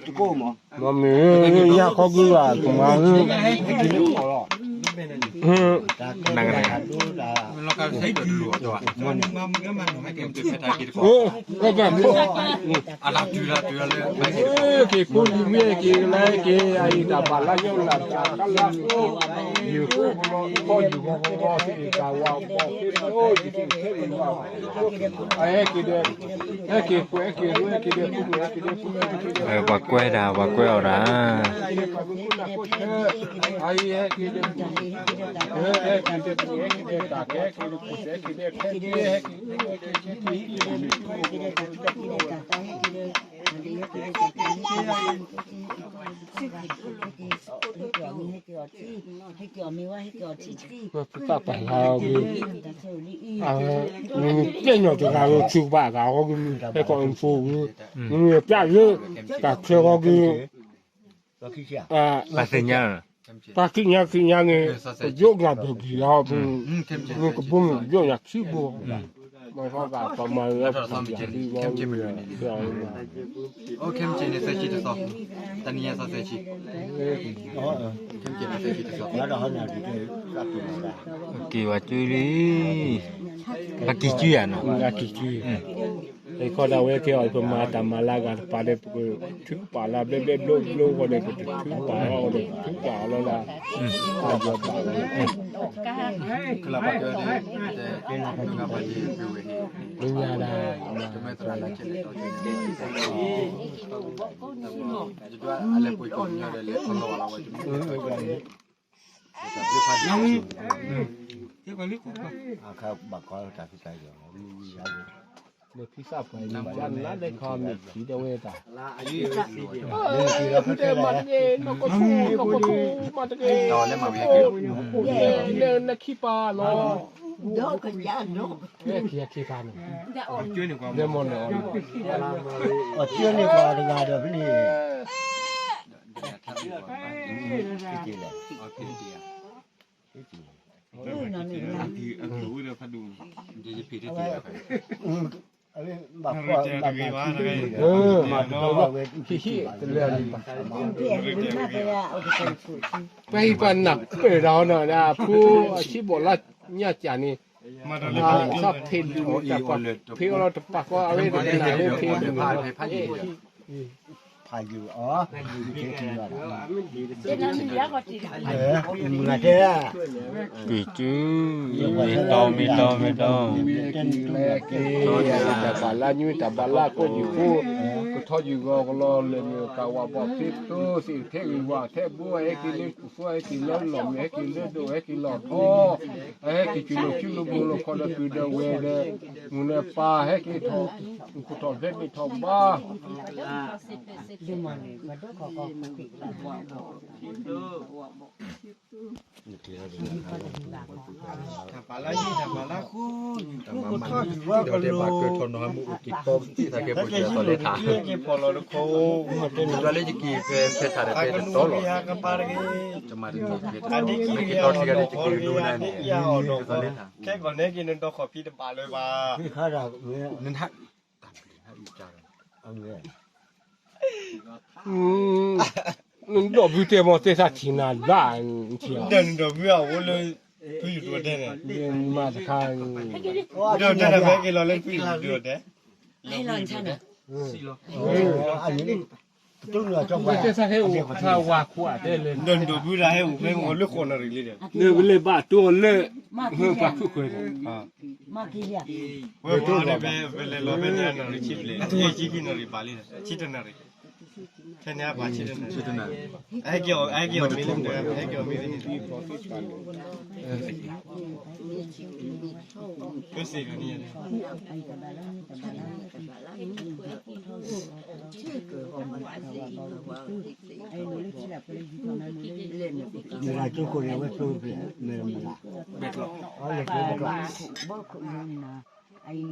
မ့ၢ်မ့ၢ် ယၤခီက့ၤဘၣ် ကမၤဧၢ, နကနက က့ၤဖိလံၤမ့ၢ်က့ၤကလဲက့ၤ အအံၤတၢ်ဘၣ်လၢယိၣ်လၢတၢ်ကလၢ ယိၤကီၢ်ယူၢ်ကီၢ်သ့ၣ်တၢ်ဝၤဘီၣ်သ့ၣ်တဖၣ် အဟဲက့ၤဒီး ဟဲက့ၤကွဲးဟဲက့ၤဝဲဟဲက့ၤဒီး ပှၤကွဲးဒၣ် ပှၤကွဲးအီၤဒၣ် ပသးပှၢ်လၢအဂ့ၤ မ့ၢ်ကဲညီတဂၤလီၤ ထုကဖၣ်သးဟီဂ့ၤမုၢ် ဟဲကီးအံၤဖိဝံၤ မ့ၢ်ပျၢ်လၢ တၢ်ချၢဟီဂ့ၤ ပှၤသ့ၣ်ညါ ပှၤသ့ၣ်ညါသ့ၣ်ညါန့ၣ် ပယိၣ်ညါဘၢၣ်ကံလီၤ မ့ၢ်ကဘိန့ၣ် ယိၣ်ညါခံဘိ မ့ၢ်ဟီဂၤပမၤလၢပှၤယၤလံ အိၣ်ခဲမ့ၢ်က့ၤန့ၣ်သၢဆံတသီ တနံၤညါသီသၢဆံ ခဲမ့ၢ်က့ၤန့ၣ်သၢဆံတသီ က့ၤဝဲက့ၤလံ ပက့ၤက့ၤယၤနီၤ က့ၤက့ၤ အခီဒၣ်ဝဲက့ၤအီၤ ပမၤတၢ်မၤလၢအဂၤတပၤဒီး ပကထုကပာ်လၢဘျဲၣ်ဘျဲၣ်ဘျိဘျိဃီဒီး ပကထုကပာ်လီၤအီၤဒီး ပထုကပာ်အီၤလီၤလၢ ကလၢဘၣ်ကဲ လၢညါဒၣ် တမ့ၢ်သရၣ်လၢချဲလဲၣ် လၢဖံသးပှၢ်လၢခီမ့ၢ်ထံတဲဝဲတၢ် မ့ၢ်တဲမၤတက့ၢ် နီၢ်ကီၢ်ဆူၣ် မၤတက့ၢ် လၢနခံပၤလီၤ လၢမ့ၢ်လၢ အီၤကၢန့ၣ်ပှၤတဂၤဒီးဖဲန့ၣ် ပဟံၣ်ပှၤနၢ်ပၢၢ်ဒီးနီၤ ဖိအဆံးဘီၣ်လါညၣ်ကၢ်န့ၣ် အဆၣ်ဖံးလူၤန့ၣ် တၢ်ပှၤဖံးအီၤလီၤ တပာ်ဃီအဝဲတကနၣ်လၢဖံးလူၤန့ၣ် ဖးယံၤအီၤ က့ၤက့ၤ မ့ၢ်တီမ့ၢ်တီမ့ၢ်တီ တၢ်ဘၣ်လၢညွံတၢ်ဘၣ်လၢအကီၢ်ယူၢ်ဖိ ကထီယူၢ်ဂီၤကလီလၢမ့ၢ်ကဝၤဘီၣ်ဖ့သိသ့ၣ်ထဲဂ့ၤဝၤထဲဘိ ဟဲက့ၤလၢပူၤဃိ ဟဲက့ၤလၢလီၢ်မ့ၢ် ဟဲက့ၤလၢဒိၣ် ဟဲက့ၤလီၤထီ ဟဲက့ၤကၠူၤလိာ်ကၠူၤလိာ်ဘိလိာ်ခီဒီးပုၢ်ဒီးဝဲၢ်ဒီး မုၢ်လၢပၢ် ဟဲက့ၤထီၣ် မူခိၣ်ထီၣ်ဖျဲးမ့ၢ်ထီၣ်ဘါ တၢ်ပာ်လၢယံၤ တၢ်ပာ်လၢဃိ ဒီးတဲဘၣ်ကၢထီၣ်နီၤ မ့ၢ်အိၣ်က့ၤတီပသ့ၣ်သးကဲပှၤကဲထီၣ်လဲၤထါ တၢ်လၢယက့ၤဖဲဖဲထါဒီးဖဲတတီလီၤ ကမၤတမံၤဖဲတတီ မ့ၢ်က့ၤတီထံဂၤဒီးယက့ၤဒိနၤန့ၣ် ကသီလဲၤထါ ခဲကီးနဲက့ၤနဒီခီၣ်ဖံးတဘၣ်လၢၤဘၣ် န နဒီးဘုတဲမီၤတဲသးထံၣ်နၤဘၣ် ဒီးနဒီးဘုအအိၣ်လၢ ဖုယူၤဒိၣ်ဒဲးန့ၣ် မၤတခါ ဒီးတဲနၤမ့ၢ်က့ၤလီၤလၢဖုယူၤဒိၣ်ဒဲး တဲသးဟဲအိၣ်ဖဲဝၤခိၣ်အတဲလၢ ဒီးနဒီးဘုဒၣ်ဟဲအိၣ်ဖဲဝၤလၢဃိးနၣ်ရံၣ်လံဒီး လၢပလဲၤဘၣ်တိၢ်လၢ မ့ၢ်ပှၤခိၣ်ဃၢၤန့ၣ် ဝဲပှၤန့ၣ်ဖဲ ပလဲၤလီၤဖဲန့ၣ်နၣ်ရံၣ်ဆံဘျဲၣ် ဆံခံနၣ်ရံၣ်ဘၣ်လံ ဆံတနၣ်ရံၣ် ခဲန့ၣ်အပှၤဆံတနၣ်ရံၣ် ဟဲက့ၤအီၤ ဟဲက့ၤအီၤမ့ၢ်လၢမနုၤ ဟဲက့ၤအီၤမ့ၢ်လၢန့ၣ် ကစ့ၢ်ကီးန့ၣ် မ့ၢ်လၢကၠိခိၣ်န့ၣ် အဝဲကျိဖျဲး မ့ၢ်မနုၤ ဘဲ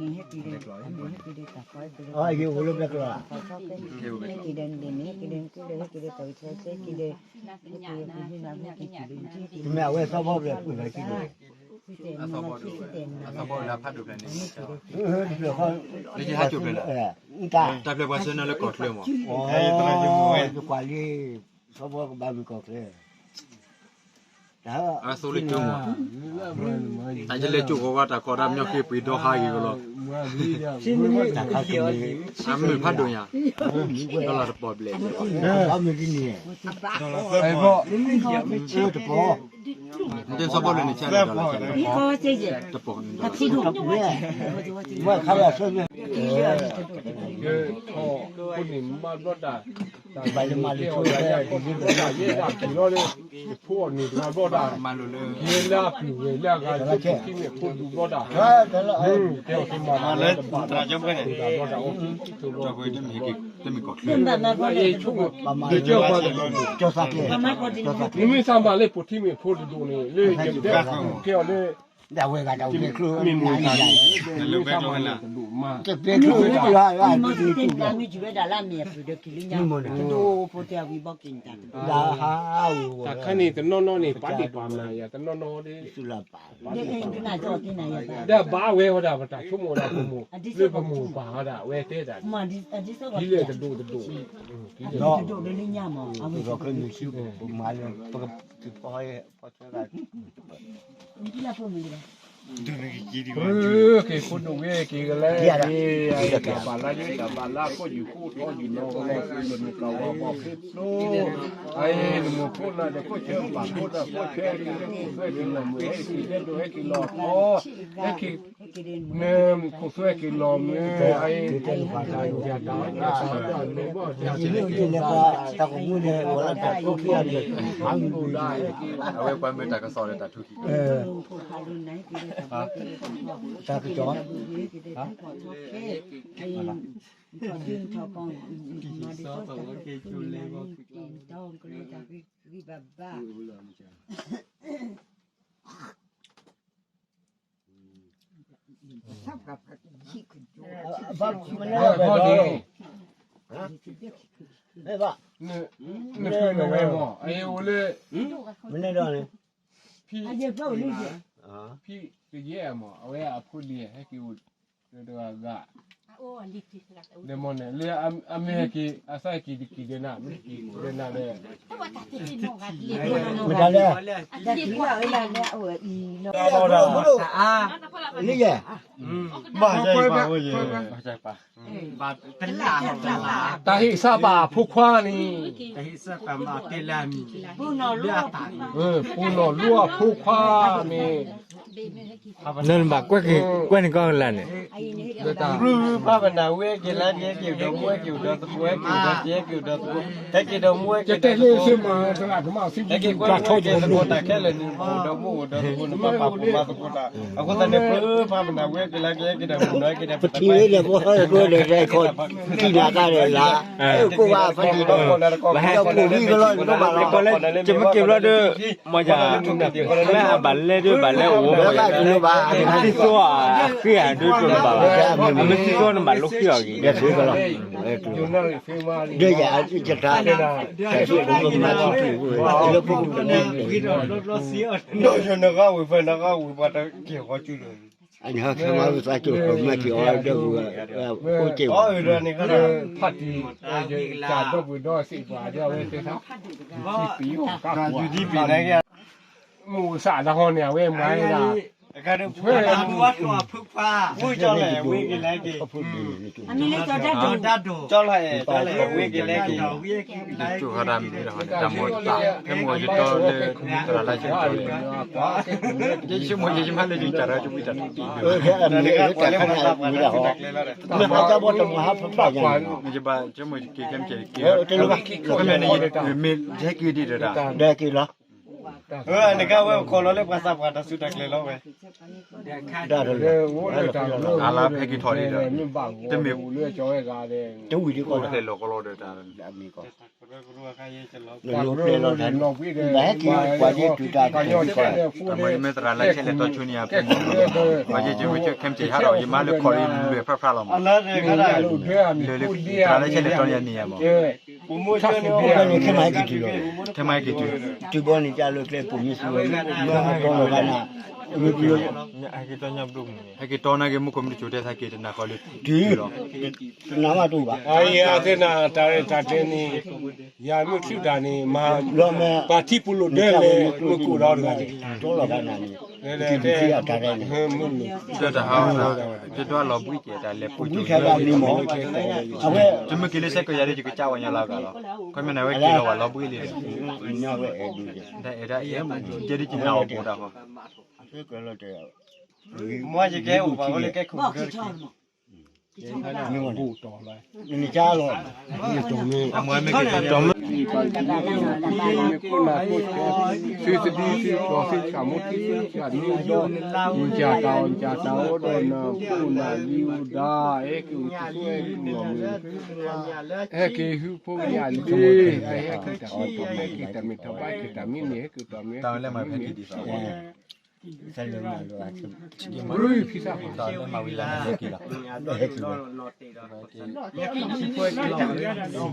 ကျီ အလဲၤကျိဘဲကျီ အယံၤအိၣ်လၢဘဲကျီ ဟဲက့ၤဒီးန့ၣ် ဟဲက့ၤဒီး ဟဲက့ၤဒီး တမ့ၢ် အဝဲသီဖီဖျဲး ပှ့ၤလီၤက့ၤန့ၣ် အသီဘီဒိၣ်, အသီဘီဒိၣ်လၢဖးဒိၣ်ဖျဲၣ်န့ၣ်, လၢယဟဲကၠိဖျဲၣ်န့ၣ်, တၢ်ဖျဲၣ်ပှၤဆှၢနၤလၢကီၢ်ချၢမး, ယကွၢ်လံ, သီဘီကဘၣ်မုၢ်ကီၢ်ချၢ, အသိလၢကၠိမး, တၢ်ယလဲၤကၠိဃီဝါတၢ်ကီတၢ်မညီဃ့ပှ့ၤဒီဟါဂ့ၤကလီၤ, တၢ်ခါကန့ၣ်, အမုၢ်ဖးဒိၣ်ညါ, ဒီလၣ်တပီၢ်ဘျဲၣ်, တပီၢ် နတဲသီဘီလၢန့ၣ်ဆဲးလၢဒီးလၢဆဲး, တပီၢ်န့ၣ်ဒီး, ဝဲခါလၢဆဲး, ကဲထီၣ်, ခိၣ်န့ၣ်မၤဘျီတၢ်, တၢ်ဘၣ်လၢမၤလၢဆိဝဲဒၣ်, ယဲဒၣ်က့ၤလီၤလၢ, ယဖိအီၤန့ၣ်တဂၤဘျီတၢ်, ယဲလၢအကုၢ်ဝဲၢ်လၢအဂၤလၢဖိထံမ့ၢ်ဖိဒူၣ်ဘျီတၢ်, တဲအီၤက့ၤမၤမၤလၢတၢ်ကၠီဖဲန့ၣ်, တၢ်ဘျီတၢ်အီၣ်, တမ့ၢ်ကီၢ်ချၢ, နမ့ၢ်သးမၤလၢဖိထံမ့ၢ်ဖိတဒိၣ်န့ၣ် လၢယတဲအီၤကဲအီၤလၢ, ဒ်ဝဲဂၤတၢ်ဝဲကျိ, မ့ၢ်မ့ၢ်တၢ်မ့ၢ်တဒိၣ်မး, တပျဲကျိဝဲဒၣ်လၢ, တဒိၣ်ဖိတဲဝံၤဘီက့ၤန့ၣ်တၢ်တဒိၣ်, တၢ်ခါန့ၣ်တနီၤနီၤန့ၣ် ပာ်ဒံးပာ်မၤယၤတနီၤနီၤဒီး, ဒ်ဘၣ်ဝဲဝဲဒၣ်ပတၢ်ဆိကမိၣ်ဒၣ်ပမိၢ်, လၢပမိၢ်ပၢ်ဝဲဒၣ်ဝဲတဲဒၣ်, ဒ်လဲၣ်တဒိၣ်တဒိၣ်, တဒိၣ်လၢညါမး, ပမၤလၢ, ပက, က့ၤဖိဒိၣ်ဝဲက့ၤကလဲၤက့ၤ, တၢ်ဘၣ်လၢယတၢ်ဘၣ်လၢခိၣ်ယူၤခိၣ်ထီယူၤနီၤကလဲၤက့ၤဒီးန့ၣ်ကဝီၤဘီဖ့ဖျိ, အအံၤနမိၢ်ဖိနၤဒီးခိၣ်ဆၢဘၣ်ဖိဒီးခိၣ်ဆၢက့ၤလၢခိၣ်သွဲက့ၤလီၤမုၢ်ဟဲက့ၤဒဲဒိးဟဲက့ၤလီၤခီ, ဟဲက့ၤ, နခိၣ်သွဲက့ၤလီၤမုၢ်အံၤ, တၢ်ကမူန့ၣ်, အဝဲပှၤမ့ၢ်တၢ်ကစီၣ်ဒီးတၢ်ထူၣ်ခံ, တၢ်ကစီၣ်, နဖုနဝဲမး အအံၤအိၣ်လၢ, ဖံ, ဖံတယဲၢ်မး အဝဲအဖိလံၤဟဲက့ၤအိၣ်, တဂၤဂၤ, ဒီးမ့ၢ်န့ၣ် လၢအမ့ၢ်ဟဲက့ၤ အသးဟဲက့ၤတက့ၤဒီးနၤ မ့ၢ်တက့ၤဒီးနၤဒီး, မတၤလဲၣ်, လၢယဲ, ဘၣ်, တၢ်ဟ့ၣ်စၢ်ဘၣ်အဖိခွါန့ၣ်, ပူၤနီၢ်လူအဖိခွါန့ၣ်, နဘၣ်ကွၢ်န့ၣ်ကီၢ်လၢ်န့ၣ်, ဖးပနၢ်ဝဲက့ၤလၢက့ၤက့ၤဒီးမူဟဲက့ၤဒီးသကိးဟဲက့ၤဒီးက့ၤဟဲက့ၤဒီးသကိး, ဟဲက့ၤဒီးမူဟဲက့ၤဒီးသကိး, ဟဲက့ၤကွၢ်က့ၤသကိးတၢ်ခဲလၢာ်န့ၣ် ဒီးမူအိၣ်ဒီးသကိးနပၢ်ပၢ်ဖိမၤသကိးတၢ်, အဃိသတးန့ၣ် ပဖးပနၢ်ဝဲက့ၤလၢက့ၤဟဲက့ၤဒီးမူနီၢ်ဟဲက့ၤဒီး ပထံၣ်လၢလဲၤဖိဟဲက့ၤဒီး ကံၢ်နၤတၢ်ဒီးလၢ, ကိၢ်ဝါဖးဒံးဒီး, ဒီးဖိလံကလီၤတဘၣ်လီၤ, ကမ့ၢ်က့ၤဘျီဒီး, မ့ၢ်ယၤ, လၢအဘၣ်လဲၣ်ဒီးဘၣ်လဲၣ်အိၣ်ဘၣ်, သံသိအဃ့ၢ်ဧါဒ်သိးနဘၣ်ဘၣ်, အမ့ၢ်သံသိနဘၣ်လိၣ်ဃ့ၢ်အီၤဂ့ၤ, ဒီးယၤ, လၢဖိကမၤဆူၣ်ထူၣ်, ဒီးယနဂၤဝံၤဖဲနဂၤဝံၤပှၤတက့ၢ်ဃီကၠူလီၤ, အန့ၣ်ဟဲခဲမၤဝံၤသးကၠိၣ်မၤက့ၤအီၤဒီး, အိၣ်က့ၤဝဲ, ဖးတံၢ်, တၢ်ဒီပုၢ်ဒီစံးပှၤဒီးအဝဲသ့ၣ်, တၢ်ဒုးဒ်ပံၤန့ၣ်, မိၢ်စးလၢဟီန့ၣ် အဝဲမၤဝဲဒၣ်, ဝဲကၠီလီၤ, ဝဲကလဲၤက့ၤ, ကၠီလီၤ, ဝဲကလဲၤက့ၤ, တၢ်မိၢ်တၢ်, ဖဲမိၢ်ယတီလၢ, သရၣ်လၢယတီန့ၣ်, ယဆိကမိၣ်ယမၤလၢယကၢ်ဒီးယဝံတၢ်ထူၣ်တံၢ်, ယဘၣ်ဆိကမိၣ်က့ၤခဲမ့ၢ်က့ၤက့ၤ, မ့ၢ်ယဟဲက့ၤဒ်ဒီးတၢ်, ဒီးက့ၤလီၤ နကဝဲပခီလီၤလၢပှၤသးပှၢ်တၢ်စုတၢ်ကျဲၤလီၤဝဲ, တၢ်လၢဟဲက့ၤထီၣ်လံဒီး, တမ့ၢ်, တဝံၤဒ်ကီးလၢ, နလိၤကျဲလီၤတၢ်, နဟဲက့ၤပှၤဒ်တုၤတၢ်ကီး, မ့ၢ်သရၣ်လၢခဲလၢာ်တီဆိန့ၣ်ယါ, ပှၤယဲယဝဲခဲမ့ၢ်က့ၤဟးဒီး ယမၤလၢခီၣ်လံမုၢ်လွဲၢ်ဖျါဖျါလီၤမး, လၢလၢသရၣ်လၢခဲလၢာ်တီန့ၣ်ယါမး, ခဲမၤဟဲက့ၤတုၤလီၤ, ခဲမၤဟဲက့ၤတုၤ, တုၤဘီန့ၣ်တၢ်လၢကျဲပိာ်မ့ၢ်သူဝဲ, မၤကီလီၤဘၣ်နၤ ဟဲက့ၤတီနာ်က့ မူခိၣ်မ့ၢ်တစိၤတဲသးက့ၤတနၤဃီလၢ တုၤလီၤ, တနၤမးတအိၣ်ဘၣ်. အအံၤအသ့ၣ်နၤတၢ်ရဲၣ်တၢ်ကျဲၤန့ၣ် ယမ့ၢ်ချုးတၢ်န့ၣ် မၤပာ်ထံပူၤလိာ်ဒၢလဲၣ် မ့ၢ်ကိၣ်ဒီးတဂၤန့ၣ် တီလီၤဘၣ်နၤန့ၣ် တၢ်တဟးဝဲဒၣ် တဒွးလီၤဘှံးကဲၤတၢ်လဲၤပူၤ ဘှံးထဲဘၣ်န့ၣ်မး, အဝဲ တမ့ၢ်က့ၤလၢဆဲကယၤဒီး ယကစၢ်ဝဲညါလီၤဂာ်လီၤ, ခီမ့ၢ်နၤဝဲက့ၤလီၤဝဲလီၤဘှံးလံ, တအဲၣ်ဒၣ်အံၤ ယဲဒ်ကနၣ်အီၤပူၤတၢ်ဃီ, မ့ၢ်ယကဲအိၣ်ဘၣ်ဝဲလၢကဲခိၣ်ကဒၢတက့ၢ် နကၢ်လီၤ, သုသဒံသုကီၢ်သုဆၣ်မိၢ်ထံသုဆၣ်နံဒီး နကၢ်တၢ်အီၣ်နကၢ်တၢ်အီဒီးနဖိနလံၤဝဲဒၣ် ဟဲက့ၤအိၣ်ဆိးဝဲလၢနီၢ်မုၢ် ဟဲက့ၤဟံးဖိကညးလံ, ဟဲက့ၤတၢ်မ့ၢ်တၢ်တီ ဟဲက့ၤတၢ်မ့ၢ်တၢ်ဘၣ် ဟဲက့ၤတၢ်မ့ၢ်န့ၣ် ဟဲက့ၤတၢ်မ့ၢ် ဖံသၣ်ဖး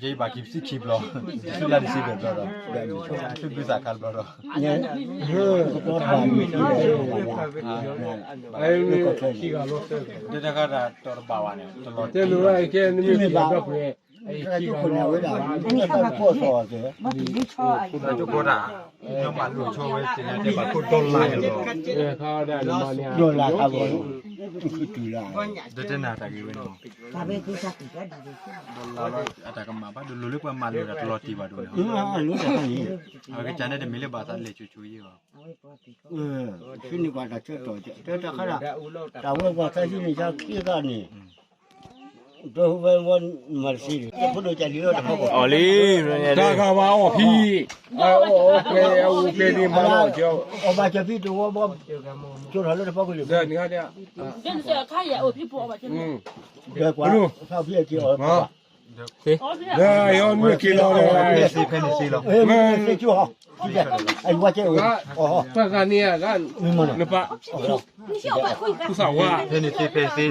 ယဘၣ်က့ၤပစံးခံဘျီ, ဆူလၢ်တစံးဘၣ်ဘျီဒီး, ဆူဘုသၣ်ခါတဘျီဒီး, တၢ်တဘၣ်ဝဲန့ၣ် တလီၤတဲာ်လီၤ, တဲလိာ်ဝဲကဲနမ့ၢ်ဘၣ်ဒီးပှဲၤ တၢ်ကီၢ်သီၣ်ကဲ, တၢ်ကီၢ်တၢ်, ညီမးလိာ်ဆိဝဲ တနၤတဲဘၣ်ခိၣ်ဒီလၣ်န့ၣ်လီၤ, ဒီလၣ်ခါဘၣ်, တတဲနၤတၢ်ဂ့ၢ်ဝဲန့ၣ်, အတၢ်ကမၣ်ဘၣ်ဒိၣ်လိာ်လၢပှၤမၤလိာ်တၢ်တလီၤတံၢ်ဘၣ်ဒိၣ်န့ၣ်, အဝဲကစၢ်န့ၣ်တမ့ၢ်လၢဘၣ်သးလဲၤဆိဆိယဲၢ်ဘၣ်, ဆူန့ၣ်ပှၤတၢ်ဆၢကတီၢ် တၢ်တခါဒၣ်, တၢ်ဝဲပှၤသးဆူန့ၣ် ဆါခံဂၤန့ၣ် ဒီးဝဲဝဲမၤတသ့န့ၣ် ဖိဒိၣ်ကၢ်လံၤလီၤတဖီခိၣ် အီၣ်လံ, တၢ်ဂၤဘၣ်အီၣ်ဖံ, အီၣ်ပှဲၤအအိၣ်ပှဲၤန့ၣ်မၤလီၤကီ, အီၣ်ဘၣ်ကၢ်ဖံတဝီဘီ, ကၢ်ထီၣ်လၢတဖီခိၣ်လံ, ဒီးကွၢ် ဖံအက့ၤအီၣ်, ဒီးယမ့ၢ်က့ၤလီၤ, သ့ကၠိဟီ, အဝဲကဲအိၣ်, ပှၤဂၤန့ၣ် နပၢ်, ဖဲန့ၣ်သ့ဖဲသ့